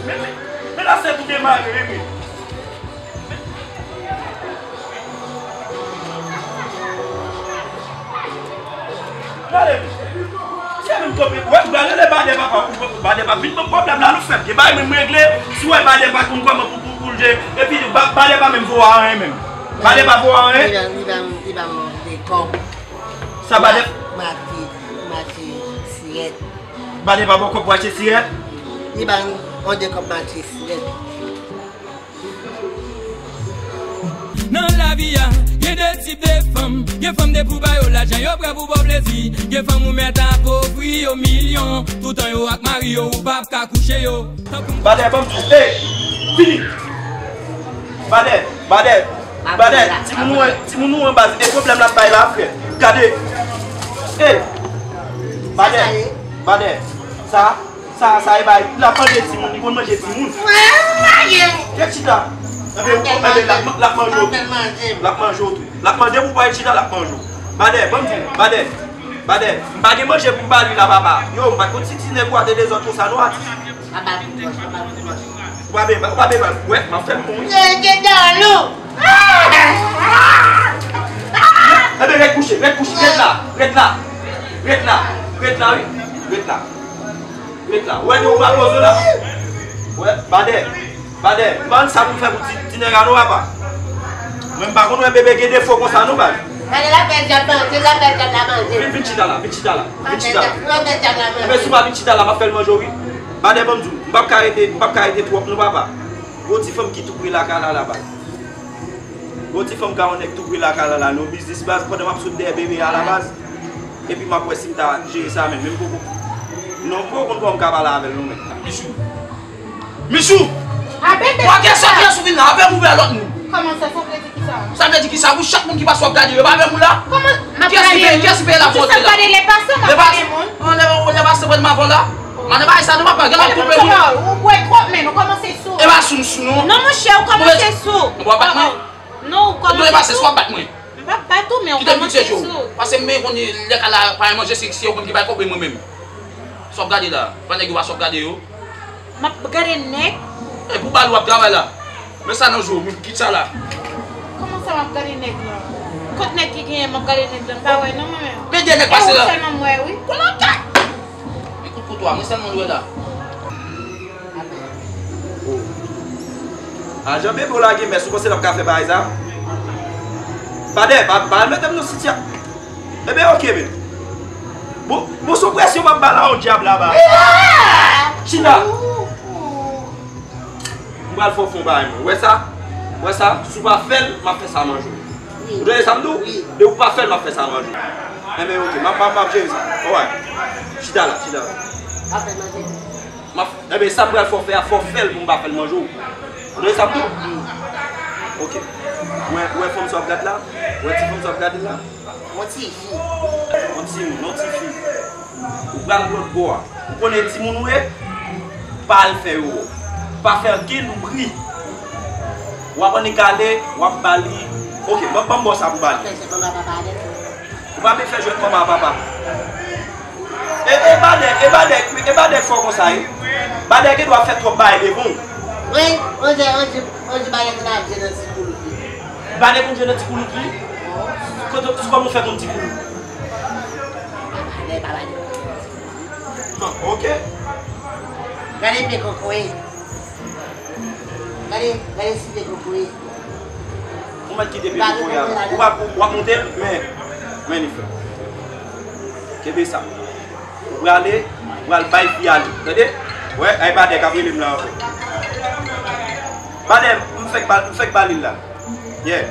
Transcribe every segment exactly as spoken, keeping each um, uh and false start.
Men la se tou demare, wi. Gade, se menm kote, wè, gade le Badè papa, Badè pa vin ban pwoblèm la, nou fè gen bagay menm regle, si wè Badè pa konn kòman pou, pou, pou l jere, epi Ba-, Badè pa menm voye anyen menm. Badè pa voye anyen. Li ban, li ban, li ban mwen de kòb. Sa Badè? M achte, m achte sirèt. Badè pa ba w kòb pou achte sirèt? Li ban mwen de kòb m achte sirèt. Nan lavi a, gen de tip de fanm. Gen fanm de pou ba yo lajan, yo prè pou ba w plezi. Gen fanm ou mèt apovri yo milyon. Toutan yo ak mari yo, ou p ap ka kouche yo. Tankou Badè, ban m di w. Ey! Fini! Badè, Badè, Badè, timoun ou an, timoun ou an baz, e pwoblèm l ap bay la, frè. Gade. Ey! Badè, Badè, sa, sa, sa e bay, l ap manje timoun, li konn manje timoun. Kèt chita. Enben, ou, enben, l ap, l ap manje w tou. L ap manje w tou. L ap mande pou bay chita, l ap manje w. Badè, ban m di w, Badè. Badè, m pa gen manje pou m ba li la, papa. Yo, m pa t konn si ti nèg ou a te dezòd konsa, non, atis. Ou pa bebe, ou pa bebe, wè, m ap fè l pou ou. Yo, te dan lou. Enben, rèt kouche, rèt kouche, rèt la, rèt la, rèt la, rèt la, wi, rèt la. Ret la. Ou wè nou pa poze la. Wè, Badè. Badè, m pa konn sa pou m fè pou ti, ti nèg la non, papa. Mwen m pa konn wè bebe gen defo konsa non, baz. Gade l ap fè djab manje, l ap fè djab la manje. Vin, vin chita la, vin chita la. Vin chita la. L ap fè djab la manje. Enben, si w pa vin chita la, m ap fè l manje w, wi. Badè, ban m di w, m p ap ka rete, m p ap ka rete twòp non, papa. Gon ti fanm ki tou pre lakay la, la, baz. Gon ti fanm ka yon nèg tou pre lakay la, la, nan yon biznis, baz, pandan m ap sot dèyè bebe a la, baz. Epi m ap wè si m ta jere sa menm, men m poko. Non, m poko konn kòman m ka pale avè l non, men. Michou. Michou! A bebe! Wa gen sa, kiyès ou vin la? Avè m ouvè lòt moun. Kòman sa, sa vle di kisa? Sa vle di kisa? Pou chak moun ki pase w ap gade yo, e pa avè moun la? Kòman m ap gade yo? Kiyès ki peye, kiyès ki peye la pou antre la? Ap gade Lepasan, m ap gade moun. Lepasan, Lepasan pran m avè w la? Mande bagay sa non, papa, gen lòt koupe moun. Ou bwè twòp, men nou kòmanse sou. E pa sou m sou non. Non, monchè, ou kòmanse sou. Ou pa bat mwen? Non, ou kòmanse sou. Ou dwe pase sou, w ap bat mwen. M p ap bat ou, men ou kòmanse sou. Kite m pitiye Joe. Paske m menm konn lè ka la pa manje, se, se yo konn ki bay kòb mwen menm. Sa w ap gade la? Pa nèg yo pa sa w ap gade yo? M ap gade nèg. E pou bal w ap travay la. Men sa nan jou, men kit sa la. Kòman sa m ap gade nèg lan? Kot nèg ki genyen m ap gade nèg lan? M pa wè non mwen menm. Men de nèg pase la. E ou sèlman m wè wi. Konnen w tèt. Men kout kouto a, mwen sèlman l wè la. A jan bebe w lage mès, ou panse l ap ka fè bagay sa? Badè, pa, pa al mete m nan sitya. Ebyen, oke, men. Bon, bon, sou presyon m ap ba la yon dyab laba. Chita. M pral fè w fè yon bagay, mwen. Ou wè sa? Ou wè sa? Si w pa fè l, m ap fè sa manje w. Ou tande sa m di w? Depi w pa fè l, m ap fè sa manje w. Enben, oke, m ap, m ap, m ap jere sa. Alright. Chita la, chita la. M ap, enben, sa m pral fè w fè a, fò w fè l pou m pa fè l manje w. Ou tande sa m di w? Oke. Ou wè, ou wè fanm sa w ap gad la? Ou wè ti fanm sa w ap gade la? Yon ti fi. Yon timoun, yon tifi. Ou pral lòt bò a. Ou konnen timoun ou ye? Pa al fè yo. Pa fè ankenn bri. W ap annik ale, w ap ba li. Oke, ban, ban m ba w sa pou ba li. Ou pa bezwen fè jwèt manman ak papa. E, e Badè, e Badè, e Badè fò konsa, wi. Badè gen dwa fè twòp bagay devan w. Wi, on di, on di, on di Badè konn ap jwe nan ti koulout li. Badè konn jwe nan ti koulout li? Kote, kòman w fè konn ti koulout? Badè, pa Badè. Hàn, oke. Gade pye kokoye. Gade, gade si pye kokoye. Ou mèt kite pye kokoye a la. Ou pa, ou, w ap monte l, men, men li fè. Kenbe sa. Ou prale, ou pral bay fi a li. Tande? Wè, ay Badè k ap rele m la ankò. Badè, m fèk ba, m fèk ba li l la. Yeah.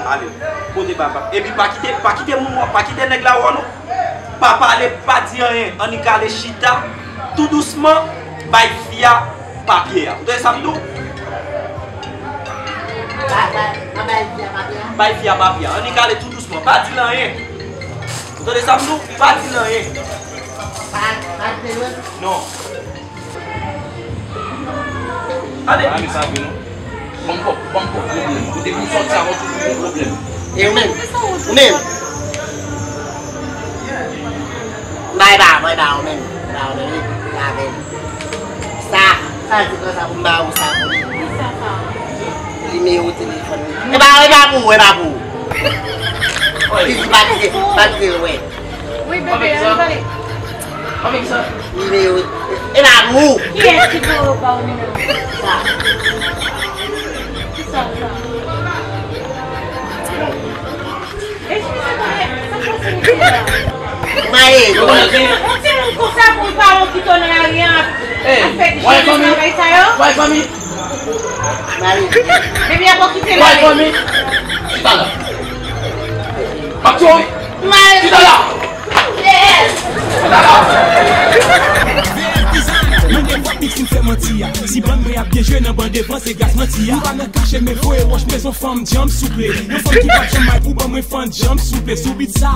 Ale. Pote papa. Epi pa kite, pa kite moun, pa kite nèg la wè w non. Pa pale, pa di anyen. Annik ale chita tou dousman, bay fi a papye a. Ou tande sa m di w? Bay, bay, bay fi a papye a. Bay fi a papye a. Annik ale tou dousman. Pa di l anyen. Ou tande sa m di w? Pa di l anyen. Pa, pa di l anyen. Non. Ale. Pa ale sa vre non. Ban m kòb, ban m kòb pwoblèm. Ou depi m sòti avè w toujou gon pwoblèm. E ou menm? Ou menm? Bay ba, bay ba, ou menm. Ba, ou menm, wi. Ba, menm. Sa di konsa pou m ba ou sa pou li. Nimewo telefòn li. E pa, e pa pou ou, e pa pou ou. Li di pa kite, pa kite l wè. Wi, bebe, ann pale. Nimewo, e pa pou ou. Kiyès ki pou ba ou nimewo? Sa. Kisa sa? Eskize mwen, sa k pase mesye a? Mwen, yon timoun konsa pou l pa okipe nan lari a, ap fè ti cheri travay sa yo. Bebe ap okipe lari. Chita la. M ap tchwe wi. Chita la. Mande fwa pikin fè manti a. Si bann mwen ap byen jwe nan ban devan, se gras manti a. Nou pa nan kache, men voye wòch mezon fanm djanm souple. Yon fanm ki pa t janm may pou ban mwen fanm djanm souple. Sou bit sa,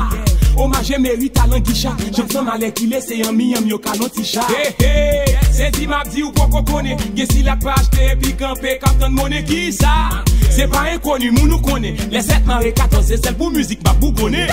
omaj e merit a Langicha. Janm san malè ki lese an miyam yo kalon ti cha. Hey, hey, sezi m ap di ou poko konnen. Gen sila k pa achte epi kanpe k ap tann monnen ki sa. Se pa enkoni, moun ou konnen. Lè sèt mare katòz, se sèl pou mizik m ap bougonnen.